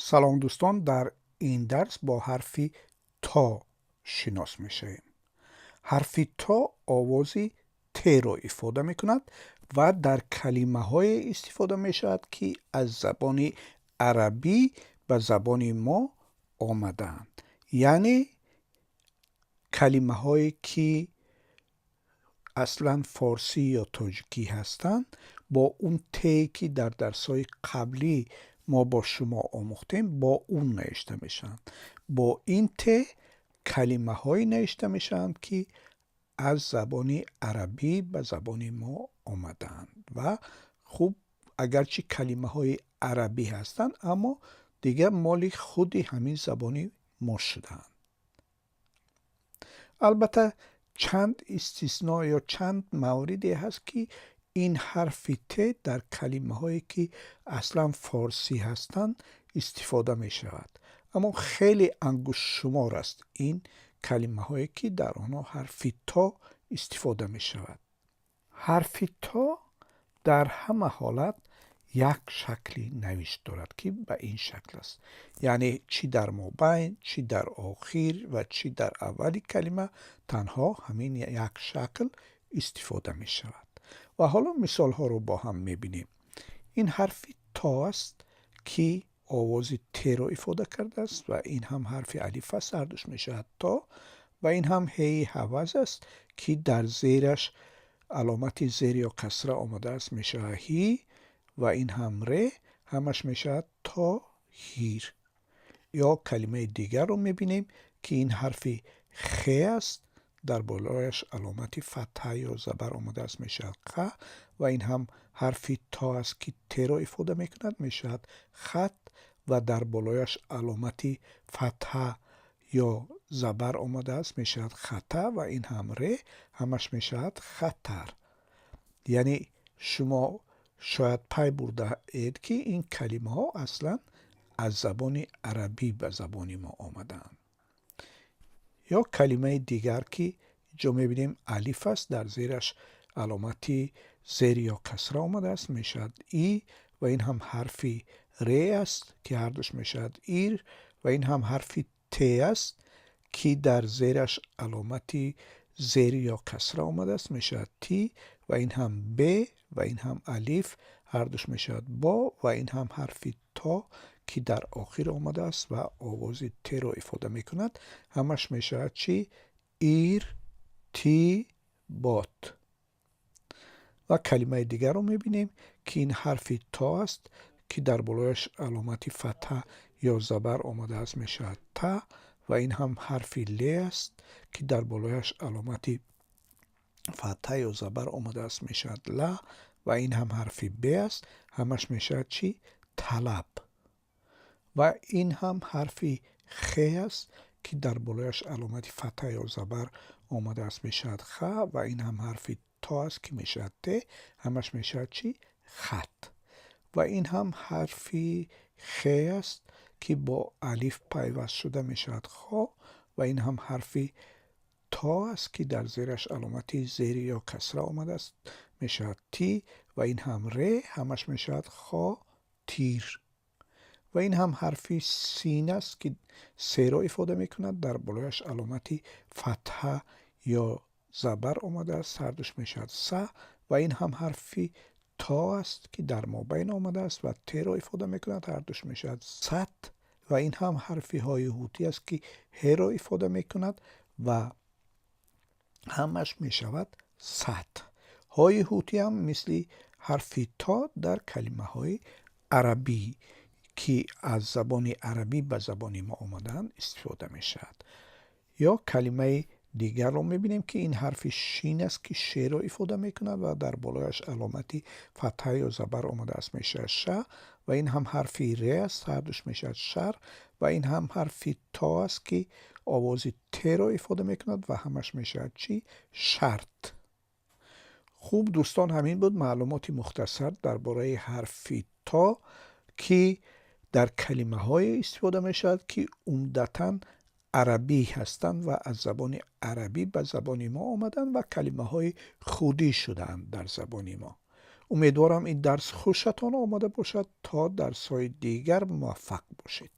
Салом, дӯстон! Дар ин дарс бо ҳарфи то шинос мешавем. Ҳарфи то овози т-ро ифода мекунад ва дар калимаҳое истифода мешавад, ки аз забони арабӣ ба забони мо омадаанд, яъне калимаҳое, ки аслан форсӣ ё тоҷикӣ ҳастанд, бо он те, ки дар дарсҳои қаблӣ мо бо шумо омӯхтем, бо он навишта мешаванд. Бо ин те калимаҳое навишта мешаванд, ки аз забони арабӣ ба забони мо омадаанд ва хуб, агарчи калимаҳои арабӣ ҳастанд, аммо дигар моли худи ҳамин забони мо шудаанд. Албатта, чанд истисно ё чанд мавриде ҳаст, ки ин ҳарфи т дар калимаҳое, ки аслан форсӣ ҳастанд, истифода мешавад, аммо хеле ангуштшумор аст ин калимаҳое, ки дар онҳо ҳарфи то истифода мешавад. Ҳарфи то дар ҳама ҳолат як шакли навишт дорад, ки ба ин шакл аст, яъне чӣ дар мобайн, чӣ дар охир ва чӣ дар аввали калима танҳо ҳамин як шакл истифода мешавад. Ва ҳоло мисолҳоро бо ҳам мебинем. Ин ҳарфи то аст, ки овози т-ро ифода кардааст, ва ин ҳам ҳарфи алиф аст, ҳардуш мешавад то. Ва ин ҳам ҳеи ҳаваз аст, ки дар зераш аломати зер ё касра омадааст, мешавад ҳи. Ва ин ҳам ре, ҳамаш мешавад тоҳир. Ё калимаи дигарро мебинем, ки ин ҳарфи хе аст, дар болояш аломати фатҳа ё забар омадааст, мешавад ха. Ва ин ҳам ҳарфи то аст, ки т-ро ифода мекунад, мешавад хат, ва дар болояш аломати фатҳа ё забар омадааст, мешавад хата. Ва ин ҳам ре, ҳамаш мешавад хатар. Яъне шумо шояд пай бурдаед, ки ин калимаҳо аслан аз забони арабӣ ба забони мо омадаанд. Ё калимаи дигар, ки ҷо мебинем, алиф аст, дар зераш аломати зер ё касра омадааст, мешавад и. Ва ин ҳам ҳарфи ре аст, ки ҳардуш мешавад ир. Ва ин ҳам ҳарфи т аст, ки дар зераш аломати зер ё касра омадааст, мешавад ти. Ва ин ҳам б ва ин ҳам алиф, ҳардуш мешавад бо. Ва ин ҳам ҳарфи то, ки дар охир омадааст ва овози т-ро ифода мекунад, ҳамаш мешавад чӣ? Иртибот. Ва калимаи дигарро мебинем, ки ин ҳарфи то аст, ки дар болояш аломати фатҳа ё забар омадааст, мешавад та. Ва ин ҳам ҳарфи ле аст, ки дар болояш аломати фатҳа ё забар омадааст, мешавад ла. Ва ин ҳам ҳарфи б аст, ҳамаш мешавад чӣ? Талаб. Ва ин ҳам ҳарфи хе аст, ки дар болояш аломати фатҳа ё забар омадааст, мешавад ха. Ва ин ҳам ҳарфи то аст, ки мешавад те, ҳамаш мешавад чӣ? Хат. Ва ин ҳам ҳарфи хе аст, ки бо алиф пайваст шуда, мешавад хо. Ва ин ҳам ҳарфи то аст, ки дар зераш аломати зери ё касра омадааст, мешавад ти. Ва ин ҳам ре, ҳамаш мешавад хотир. Ва ин ҳам ҳарфи син аст, ки серо ифода мекунад, дар болояш аломати фатҳа ё забар омадааст, ҳардуш мешавад са. Ва ин ҳам ҳарфи то аст, ки дар мобайн омадааст ва т-ро ифода мекунад, ҳардуш мешавад сат. Ва ин ҳам ҳарфи ҳои ҳутӣ аст, ки ҳеро ифода мекунад, ва ҳамаш мешавад сат. Ҳои ҳутӣ ҳам мисли ҳарфи то дар калимаҳои арабӣ, ки аз забони арабӣ ба забони мо омадаанд, истифода мешавад. Ё калимаи дигарро мебинем, ки ин ҳарфи шин аст, ки шеро ифода мекунад ва дар болояш аломати фатҳа ё забар омадааст, мешавад ша. Ва ин ҳам ҳарфи ре аст, ҳардуш мешавад шар. Ва ин ҳам ҳарфи то аст, ки овози т-ро ифода мекунад, ва ҳамаш мешавад чӣ? Шарт. Хуб, дӯстон, ҳамин буд маълумоти мухтасар дар бораи ҳарфи то, ки дар калимаҳое истифода мешавад, ки умдатан арабӣ ҳастанд ва аз забони арабӣ ба забони мо омаданд ва калимаҳои худӣ шудаанд дар забони мо. Умедворам, ин дарс хушатон омада бошад. То дарсҳои дигар муваффақ бошед.